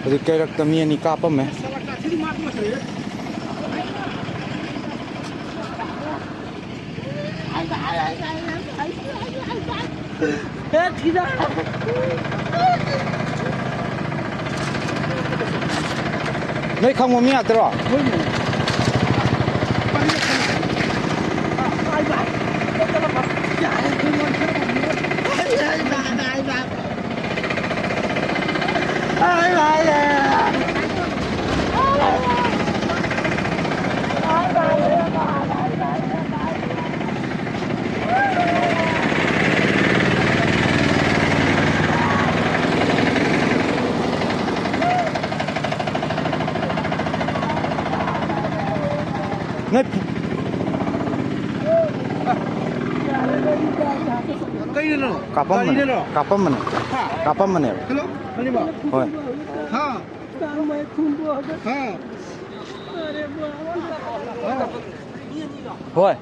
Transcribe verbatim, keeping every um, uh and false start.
ꯍꯧꯖꯤꯛ ꯀꯩꯔꯛꯇ ꯃꯤ ꯑꯅꯤ ꯀꯥꯞꯄꯝꯃꯦ꯫ ꯅꯣꯏ ꯈꯪꯕ ꯃꯤ ꯉꯥꯛꯇꯔꯣ? ꯅꯣꯏ ꯀꯩꯅꯣ? ꯀꯥꯞꯄꯝꯕꯅꯦ꯫ ꯒꯥꯔꯤꯗꯅꯣ? ꯀꯥꯞꯄꯝꯕꯅꯦ꯫ ꯍꯥ? ꯀꯥꯞꯄꯝꯕꯅꯦꯕ꯫ ꯍꯜꯂꯣ? ꯀꯔꯤꯕ? ꯍꯣꯏ꯫ ꯍꯥ? ꯍꯥ? ꯍꯣꯏ꯫